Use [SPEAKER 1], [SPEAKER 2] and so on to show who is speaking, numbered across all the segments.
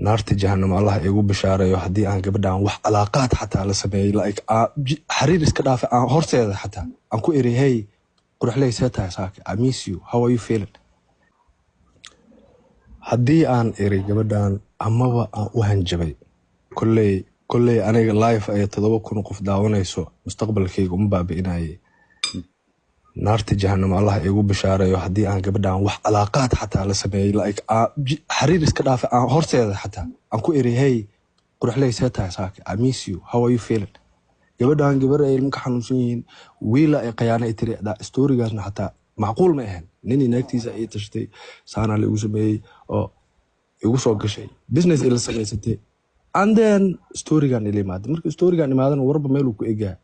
[SPEAKER 1] Naarta Jahanamo Allah igu bishaareeyo haddii aan gabadhan wax calaaqaad xataa la sameeyey, like xariir iska dhaafay, aan horteeda xataa aan ku iri, "Hey quruxley, see tahay saake? I miss you. How are you feeling?" Haddii aan iri gabadhan amaba aan u hanjabay, kolley aniga live ay 7,000 qof daawanayso mustaqbalkayga uma baabi'inayay. Naarta Jahanamo Allah igu bishaareeyo haddii aan gabadhan wax calaaqaad xataa la sameeyey, like xariir iska dhaafay, aan horteeda xataa aan ku iri, "Hey quruxley, see tahay saake? I miss you. How are you feeling?" Gabadhan gabar ay ilmo ka xanuunsan yihiin, wiila ay qayaana ay tiri, storygaasna xataa macquul ma ahayn. Ninii naagtiisa ay tashatay, saanaa la igu sameeyey oo igu soo gashay, business ila samaysatay, and then storygan ila imaaday. Marka storygan imaadana, warba meeluu ku egaa,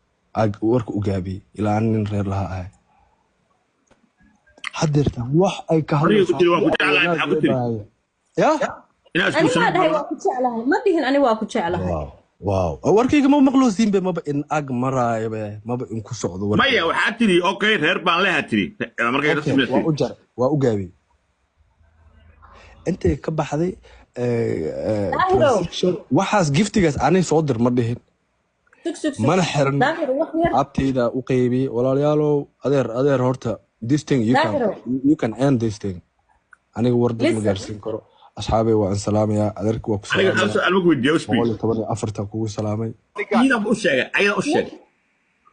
[SPEAKER 1] warka u gaabiyey ilaa aan nin reer lahaa ahay. Hadeertaan wax ay ka
[SPEAKER 2] Aniga ku tiri waan ku jeclahay, maxaa ku tiri?
[SPEAKER 1] Ya.
[SPEAKER 2] Inaa
[SPEAKER 3] Ani
[SPEAKER 2] isguursanay.
[SPEAKER 3] maa dhahay waa ku jeclahay? Ma dhihin ani waa ku jeclahay.
[SPEAKER 1] Wow, warkayga ma maqloosiinbe, maba in ag maraayobe, maba in ku socdo warkayga.
[SPEAKER 2] Maya, waxaa tiri okay, reer baan leha tiri markay
[SPEAKER 1] Okay,
[SPEAKER 2] rasmi
[SPEAKER 1] waa
[SPEAKER 2] tiri.
[SPEAKER 1] U jaray, waa u gaabiyey intay ka baxday.
[SPEAKER 3] Daahirow.
[SPEAKER 1] Transaction waxaas giftigaas anay soo dir ma dhihin.
[SPEAKER 3] Sug, sug, sug.
[SPEAKER 1] Mana xiran.
[SPEAKER 3] Daahir, wax yar.
[SPEAKER 1] Abtayda u qaybiyey. Walaalayaalow, adeer, adeer, horta this thing you can
[SPEAKER 3] Daahiro.
[SPEAKER 1] you can end this thing. Aniga war dad ma
[SPEAKER 3] Listen.
[SPEAKER 1] gaarsiin karo. Asxaabay, waa in salaamayaa. Adeerka waa ku
[SPEAKER 2] Aniga hal
[SPEAKER 1] salaamaya.
[SPEAKER 2] su'aal ma ku weydiiyo usbi.
[SPEAKER 1] 114 kugu salaamay.
[SPEAKER 2] Iyadan u sheegay, ayadan u sheegay.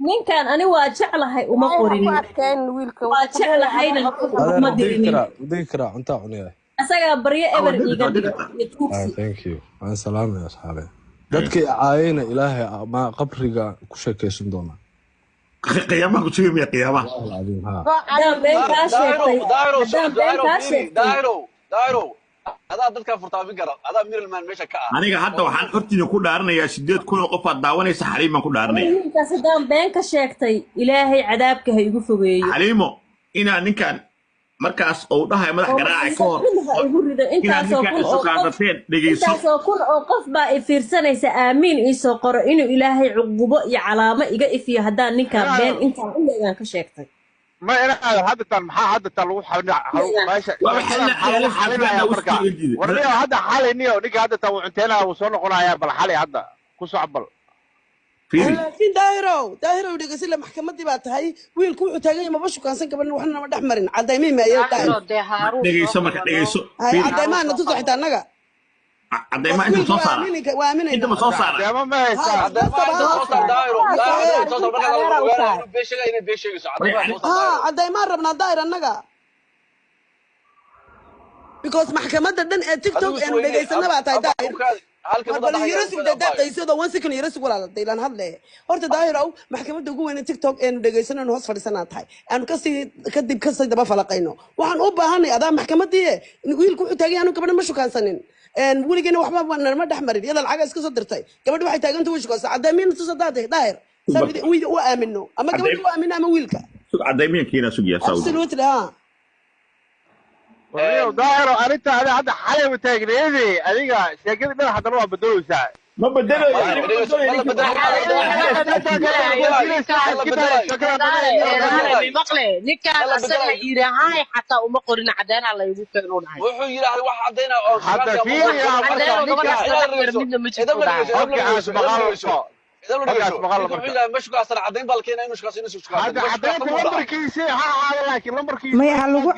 [SPEAKER 3] Ninkan ani waa jeclahay uma
[SPEAKER 4] Ay, ha ku
[SPEAKER 3] qorin.
[SPEAKER 4] adkayn wiilka.
[SPEAKER 3] Waa jeclahayna
[SPEAKER 1] Adeer,
[SPEAKER 3] uma
[SPEAKER 1] ma degi
[SPEAKER 3] dirinin.
[SPEAKER 1] karaa? Ma degi karaa? Cuntaa cunaya.
[SPEAKER 3] Asagaa baryo eber
[SPEAKER 2] Waa
[SPEAKER 3] iiga
[SPEAKER 2] degi
[SPEAKER 3] dhigo
[SPEAKER 2] kartaa.
[SPEAKER 3] iyo tuugsi.
[SPEAKER 1] Thank you, waan salaamaya asxaabay. Dadkay caayayna Ilaahay ma qabriga ku sheekaysan doonaa.
[SPEAKER 2] Qiyaamaha ku sugi miya, qiyaamaha?
[SPEAKER 1] Wallaahi alcadiim, haa.
[SPEAKER 3] Haddaan been kaa sheegtay,
[SPEAKER 5] Daahirow,
[SPEAKER 3] haddaan been
[SPEAKER 5] Daahirow,
[SPEAKER 3] kaa
[SPEAKER 5] fiiri,
[SPEAKER 3] sheegtay.
[SPEAKER 5] Daahirow, Daahirow, adaa dadkaa furtaamin kara, adaa middleman meesha ka ah.
[SPEAKER 2] Aniga hadda waxaan hortiina ku dhaaranayaa 8,000 oo qof aad daawanaysa. Xaliim baan ku dhaaranaya.
[SPEAKER 3] Wiilkaas haddaan been ka sheegtay, Ilaahay cadaabka ha igu fogeeyo.
[SPEAKER 2] Xaliimo, inaa ninkan markaas uu dhahayo madax
[SPEAKER 3] Oo
[SPEAKER 2] garaaca ka hor
[SPEAKER 3] ha igu rido.
[SPEAKER 2] inaad
[SPEAKER 3] Intaasoo
[SPEAKER 2] ninkan
[SPEAKER 3] kun
[SPEAKER 2] isu
[SPEAKER 3] oo qof
[SPEAKER 2] qaadateen, dhegeyso.
[SPEAKER 3] Intaasoo kun oo qof baa i fiirsanaysa. Aamiin iisoo qoro inuu Ilaahay cuqubo iyo calaamo iga ifiyo haddaan ninkaan been intaan uleegaan ka sheegtay.
[SPEAKER 6] Ma inaad hadda tan, maxaa hadda tan lagu xalin meesha?
[SPEAKER 2] Waa
[SPEAKER 6] sheekada maxaa lagu xalinayaa marka? War niyo, hadda xalay niyo, ninka hadda tan wuu cunteynaya, wuu soo noqonayaa. Bal xalay hadda ku soc bal.
[SPEAKER 2] Fiiri.
[SPEAKER 7] Laakiin Daahirow, Daahirow, dhegeysi, maxkamadii baa tahay. Wiilku wuxuu taagan yahay maba shukaansan gabadhan, waxna nama dhex marin. Cadaymay maayay, Daahir?
[SPEAKER 8] Daahiro, dee Haaruun
[SPEAKER 2] Dhegeyso.
[SPEAKER 8] soo
[SPEAKER 2] Marka
[SPEAKER 8] qabano.
[SPEAKER 2] dhegeyso.
[SPEAKER 7] Hay.
[SPEAKER 2] Fiiri.
[SPEAKER 7] Cadaymaha na tuso xitaa annaga.
[SPEAKER 2] Cadaymaha inta
[SPEAKER 7] Wiilku
[SPEAKER 2] soo
[SPEAKER 7] waa
[SPEAKER 2] saara.
[SPEAKER 7] aaminayna, waa aaminayna.
[SPEAKER 2] Inta ma soo saara.
[SPEAKER 6] Cadeemo ma haysaa?
[SPEAKER 5] Cadeymaha inta soo saar, Daahiro. Daahiro, inta soo saar markaa la ogaanayo inuu been sheegay, inay been sheegayso. Cadeymaha soo saar.
[SPEAKER 7] Ha.
[SPEAKER 5] Daahiro.
[SPEAKER 7] Cadaymaan rabnaa, Daahir, annaga, because maxkamadda dhan ee TikTok
[SPEAKER 5] Adigu
[SPEAKER 7] eenu
[SPEAKER 5] isweyne
[SPEAKER 7] dhegaysana baa tahay, Daahir.
[SPEAKER 5] Halka
[SPEAKER 7] War bal yaro sug, daqaysodo, one second yaro sug, walaal, daylan hadle. Horta Daahirow, maxkamadda ugu weyn ee TikTok eenu dhegaysano, eenu hoos fadhiisanaa tahay, aanu kasii kadib kasii daba falaqayno. Waxaan u baahanay adaa maxkamadii. Wiilku wuxuu taagan yahay anu gabadha ma shukaansanin, weligeena waxba nama dhex marin, iyada lacaga iska soo dirtay. Gabadha waxay taaganta way shukaansan. Cadaymiin tusa, Daahir, saan wiil u aamino ama gabadha u aamino ama wiilka.
[SPEAKER 2] Sug, cadaymiyan kiina sugaya Saudi.
[SPEAKER 7] Absolutely, ha.
[SPEAKER 6] War niyo Daahiro, arrinta adiga hadda xalay u taagneedi, adiga sheekada dhan haddana waa bedeleysaa.
[SPEAKER 2] Ma bedelayo.
[SPEAKER 5] Ma la bedelayo.
[SPEAKER 8] Maqle, ninkaan asaga yirahay xataa uma qorin, cadeena la igu keeno dhahay.
[SPEAKER 5] Wuxuu yidhaahday wax cadayna oo
[SPEAKER 6] Hadda fiiri,
[SPEAKER 8] Cadeeno
[SPEAKER 6] marka
[SPEAKER 8] gabadhaas
[SPEAKER 6] ninka
[SPEAKER 8] la dhex midna ma jirto dhahay.
[SPEAKER 6] Halkaas maqal halkaas maqal
[SPEAKER 5] wuxuu
[SPEAKER 6] marka.
[SPEAKER 5] yidhahday ma shukaasana, cadayn baa la keenaa inuu shukaasano, inuu shukaasano.
[SPEAKER 6] Hadda
[SPEAKER 5] Ma
[SPEAKER 6] caddaynta
[SPEAKER 5] shukaasano buu dhahay.
[SPEAKER 6] lambarkiisi ha ahaado, laakiin lambarkiisi
[SPEAKER 9] Maya, ha lagu